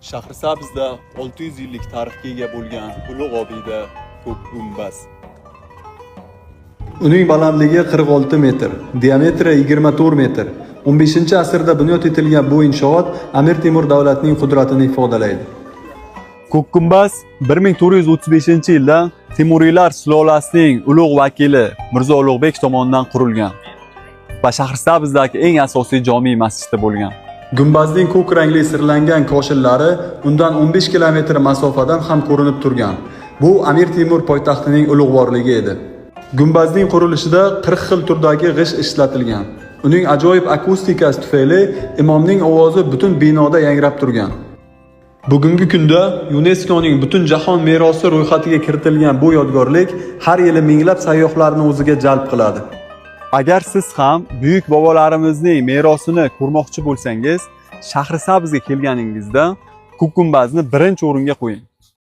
Shahrisabzda 600 yillik tarixga ega bo'lgan ulug' obida Ko'k gumbaz. Uning balandligi 46 metr, diametri 24 metr. 15-asrda bunyod etilgan bu inshoot Amir Temur davlatining qudratini ifodalaydi. Ko'k gumbaz 1435-yilda Temuriylar sulolasining ulug' vakili Mirzo Ulug'bek tomonidan qurilgan va Shahrisabzdagi eng asosiy jome masjidi bo'lgan. Gumbazning ko'k rangli sirlangan koshillari undan 15 kilometr masofadan ham ko'rinib turgan. Bu Amir Temur poytaxtining ulug'vorligi edi. Gumbazning qurilishida 40 xil turdagi g'isht ishlatilgan. Uning ajoyib akustikasi tufayli imomning ovozi butun binoda yangrab turgan. Bugungi kunda YUNESKOning butun jahon merosi ro'yxatiga kiritilgan bu yodgorlik har yili minglab sayyohlarni o'ziga jalb qiladi. Agar siz ham buyuk bobolarimizning merosini ko'rmoqchi bo'lsangiz, Shahrisabzga kelganingizda Ko'k gumbazni birinchi o'ringa qo'ying.